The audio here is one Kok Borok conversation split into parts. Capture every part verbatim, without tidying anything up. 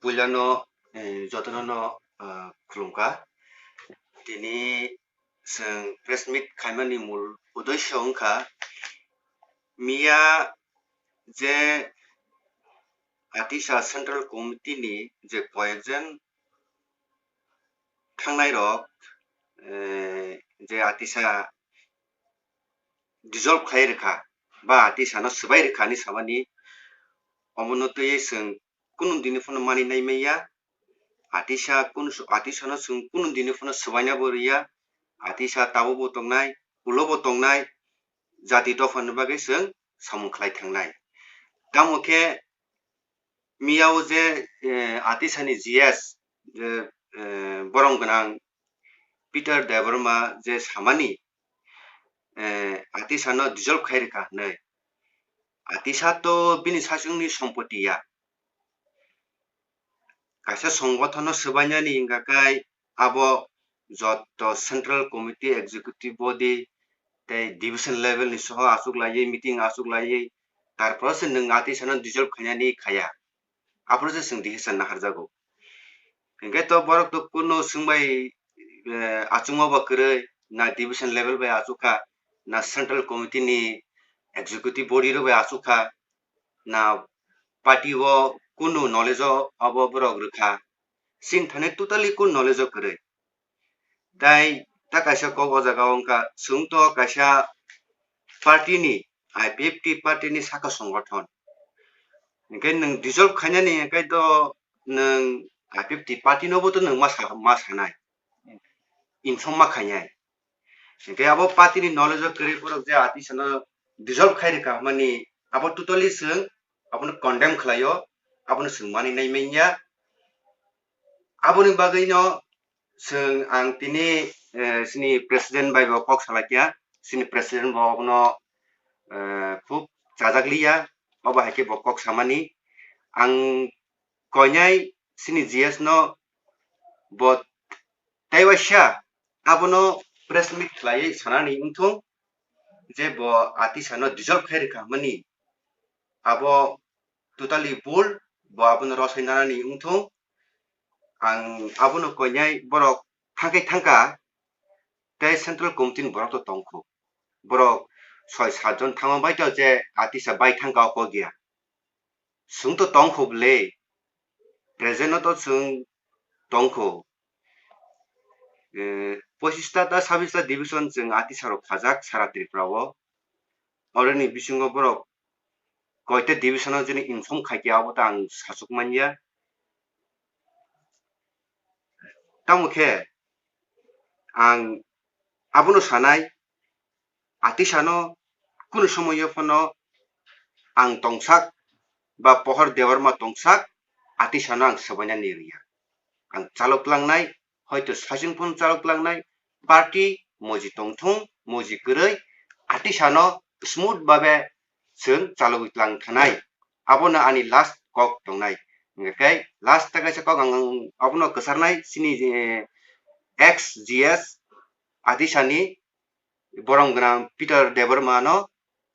Puilano, eh, jotono no, ah, khulumkha. Tini chwng press meet khaimani mul uddesho wngkha miya je Atisa Central Committee ni je koyekjon thangnai rok, eh, je Atisa dissolve khai rwkha ba Atisa no swbai rwkha hinwi samani, omono twiwi chwng kunu dini phano mani nai manya. Atisa kunu, Atisa no chwng kunu dini phano swbaina bo rwya. Atisa tabuk bo tongnai, ulo bo tongnai, jati dopha ni bagwi chwng samung khlai thangnai. Tamo khe miya o je, eh, Atisa ni G S, je, eh, borom gwnang Peter Debbarma je samani, eh, Atisa no dissolve khai rwkha hinwi. Atisa to bini sasongni sompoti ya. Kaisa songothano swbainani wngkha khe abo joto Central Committee, Executive Body tei Division level ni soho achuk laiwi, meeting achuk laiwi, tarpore se nwng Atisa no dissolve khainani khaya. Aphuru se chwng decision naharjago. Hinkhe to borok to kuno swngbai, eh, achukma bo kwrwi, na division level bai achukha, na central committee ni executive body rok bai achukha, na party o kunu knowledge o abo borok rwkha. Chini thani totally kunu knowledge o kwrwi. Tai ta kaisa kok o jaga o wngkha, chwng to kaisa party ni, I P F T party ni saka songothon. Hinkhe nwng dissolve khainani hinkhe to nwng I P F T party no bo to nwng ma sa-, ma sanai. Inform ma khainai. Hinkhe abo party ni knowledge o kwrwi borok je Atisa no dissolve khai rwkha hwnmani abo totally chwng abono condemn khlaio, abono chwng mani nai manya. Aboni bagwi no chwng ang tini, eh, chini president bai bo kok salai kha, chini president bo abono, eh, khub chajak liya, obo hai khe bo kok samani. Ang koinai chini G S no bo tei waisa abono press meet khlaiwi sanani wngthung je bo Atisa no dissolve khai rwkha hwnmani abo totally bul, bo abono rosai nanani wngthung. Ang abono koinai borok thangkhe thangkha tei central committee ni borok to tongkho. Borok soi sat jon thangma bai to je Atisa bai thangkha o kok ya. Chwng to tongkho bwle, present no to chwng tongkho. Eh, pochista ta sabista division chwng Atisa rok khajak sara Tripura o. Oroni bisingo borok koita division o jini inform khai khe abo ta ang sachuk manya. Tamo khe ang abono sanai, Atisa no kunu somoyo phano ang tongsak ba Pohor Debbarma tongsak, Atisa no ang swbaina ni rwya. Ang chalok langnai, hoito sachwng phano chalok langnai, party moji tongthung, moji kwrwi, Atisa no smooth babe chwng chalogwi tlang thanai. Abono ani last kok tongnai. Hingkhe last ta kaisa kok ang abono kwcharnai, chini, eh, ex G S Atisa ni borom gwnang Peter Debbarma no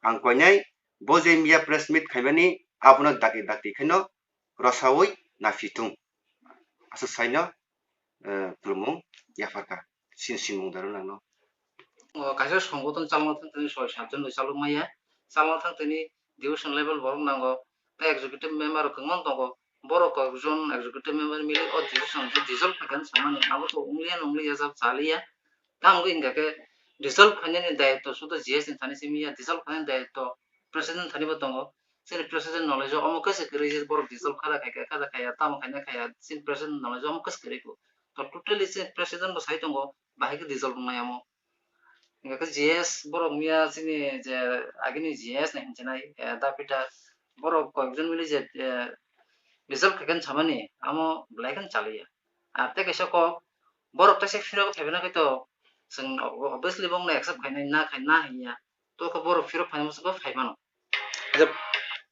ang koinai, bo je miya press meet khaimani abono dakti dakti khaino rosaui naphithung. Aswk saino, eh, khulumung yapharkha. Sin sinmung daro nangno. O kaisa songothon chalokna thang thani soi sat jon bai chalok maya. Chalokna thang thani division level borok nango. Tei executive member rok kwbangma tongo. Borok kok jon executive member mili o division khe dissolve khaikha samani. Abo to wngliya na wngliya jab chaliya. Tamo wngkha khe dissolve khainani dayitto sudo G S ni thani simi ya, dissolve khainani dayitto president thani bo tongo. Chini president knowledge o omo khe se kwrwi je borok dissolve kha da khai kha, kha da khaya, tamo khaina khaya, chini president knowledge o omo khe se kwrwi kho. To totally chini president bo sai tongo, bahai khe dissolve wngnai omo. Hingkha khe G S borok miya chini je agini G S ni hinchinai, eh, Dapita borok koyekjon mili je, eh, dissolve khaikhe samani amo belai kheno chaliya. Ar tei kaisa kok borok teisa phirok phaibaino khe to chwng obviously bongno accept khainai na khai na hinya. To khe borok phirok phaina muchungkhe phai mano. Je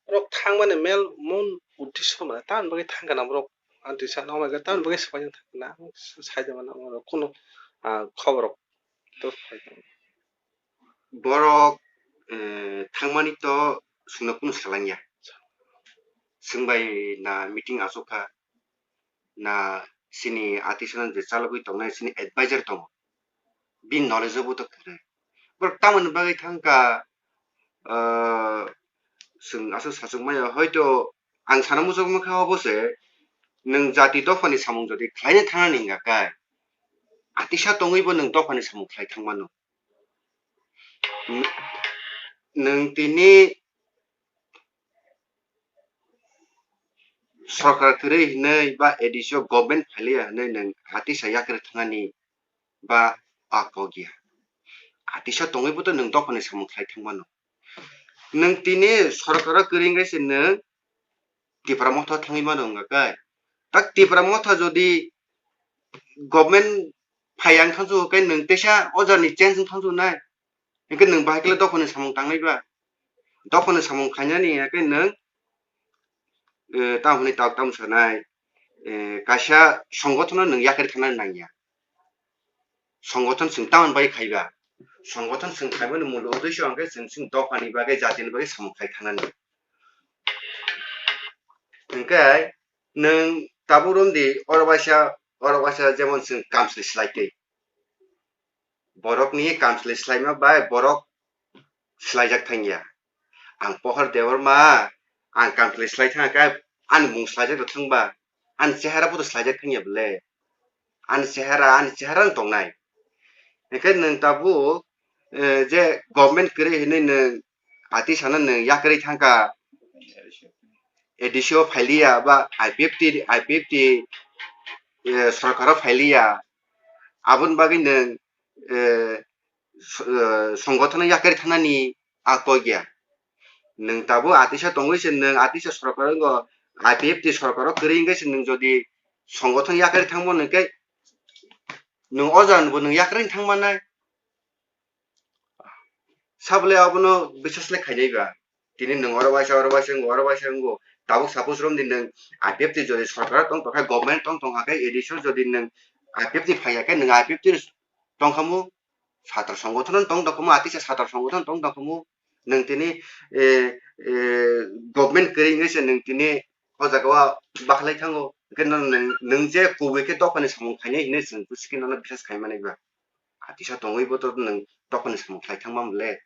borok thangmani mel mun uddesho mane tamoni bagwi thangkha na borok, anti sana hwnba khe tamoni bagwi swbaina thangkha na, sai de mano borok kunu, ah, khobor rok to phai. Borok, eh, thangmani to chwngno kunu salangya. Chwng bai na meeting achukha. na chini atisano je chalogwi tongnai chini advisor tongo, bini knowledge o bo to kwrwi. Borok tamoni bagwi thangkha, ah, chwng aswk sachukmaya, hoito ang sana muchungma khe obo se, nwng jati dophani samung jodi khlaina thangnani wngkha khe, atisa tongwibo nwng dophani samung khlai thangmano. N-, nwng tini sorkar kwrwi hinwi ba A D C o government phailiya hinwi nwng atisa yakarwi thangnani ba a kok ya. Atisa tongwibo to nwng dophani samung khlai thangmano. Nwng tini sorkaro kwrwi wngkhe se nwng Tipra Motha thangwi mano wngkha khe. Tak Tipra Motha jodi government phai ang thansu khe nwng teisa o jani change wng thansu nai. Hwnkhe nwng bahai khe dophani samung tangnai ba? Dophani samung khainani hwnkhe nwng, eh, tamo hwnwi tok tamo sanai, eh, kaisa songothono nwng yakarwi thangnani nangya. Songothan chwng tamoni bagwi khaiba? Songothan chwng khaimani mul uddesho hwnkhe chwng chwng dophani bagwi, jatini bagwi samung khai thangnani. Hwnkhe nwng tabuk romdi, oro waisa, oro waisa jemon chwng kamchwlwi swlai twi. Borokni kamchwlwi swlaima bai borok swlaijak thangya. Ang Pohor Debbarma, ang kamchwlwi swlai thangkha, ani mung swlaijak rw thangba, ani chehara bo to swlaijak thangya bwle. Ani chehara, ani chehara no tongnai. Hwnkhe nwng tabuk, eh, je government kwrwi hinwi nwng atisano nwng yakarwi thangkha, A D C o phailiya ba I P F T, I P F T, eh, sorkaro phailiya, aboni bagwi nwng, eh, s-, eh, songothono yakarwi thangnani a kok ya. Nwng tabuk atisa tongwi se nwng atisa sorkar wngkha, I P F T sorkaro kwrwi wngkhe se nwng jodi songothon yakarwi thangmano hwnkhe nwng o jagano bo nwng yakarwi thangmannai. Sabole abono biswas le khainai ba. Tini nwng oro waisa, oro waisa wngo, oro waisa wngo. Tabuk suppose romdi nwng I P F T jodi sorkar tong tongkha, government tong tongkha khe, A D C o jodi nwng I P F T phaiya khe nwng I P F T tongkhamu, satra songothono tong tongkhamu, atisa satra songothono tong tongkhamu. Nwng tini, eh, eh, government kwrwi wngwi se nwng tini o jaga o bakhlai thango. Hwnkhe nwng, nwng, nwng je kubui khe dophani samung khainai hinwi chwng busi khe nono biswas khaimani ba? Atisa tongwi bo to nwng dophani samung khlai thangma mole.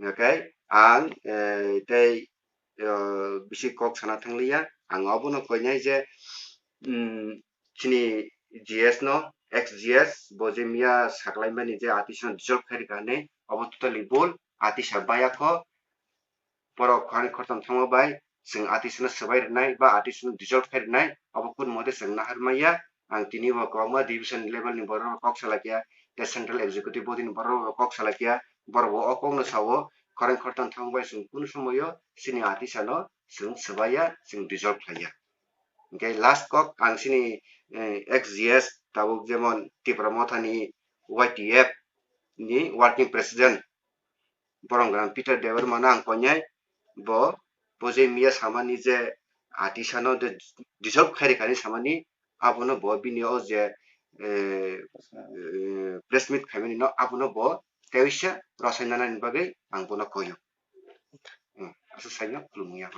Hwnkhe ang, eh, tei, eh, bisi kok sana thangliya. Ang obono koinai je, mm, chini G S no, ex G S, bo je miya saklaimani je atisano dissolve khairikha hinwi, obo totally bul, atisa baya kho, borok khoroknwi khoroktham thangma bai chwng atisano swbai rwnai ba atisano dissolve khai rwnai, obo kun mode chwng nahar maya. Ang tini bo kwbangma division level ni borok rok kok salai kha, tei central executive body ni borok rok kok salai kha, borok bo o kok no sao, khoroknwi khoroktham thangma bai chwng kunu somoyo chini atisano chwng swbaiya, chwng dissolve khlaiya. Hwnkhe last kok ang chini, eh, ex G S tabuk jemon Tipra Mothani Y T F ni working president, borom gwnang Peter Debbarma no ang koinai, bo, bo je miya samani je atisano de dissolve khairikha hinwi samani, abono bo bini o je, eh, eh, press meet khaimani no abono bo teisa rosai nanani bagwi ang bono koio. Hmm, aswk saino khulumung ya.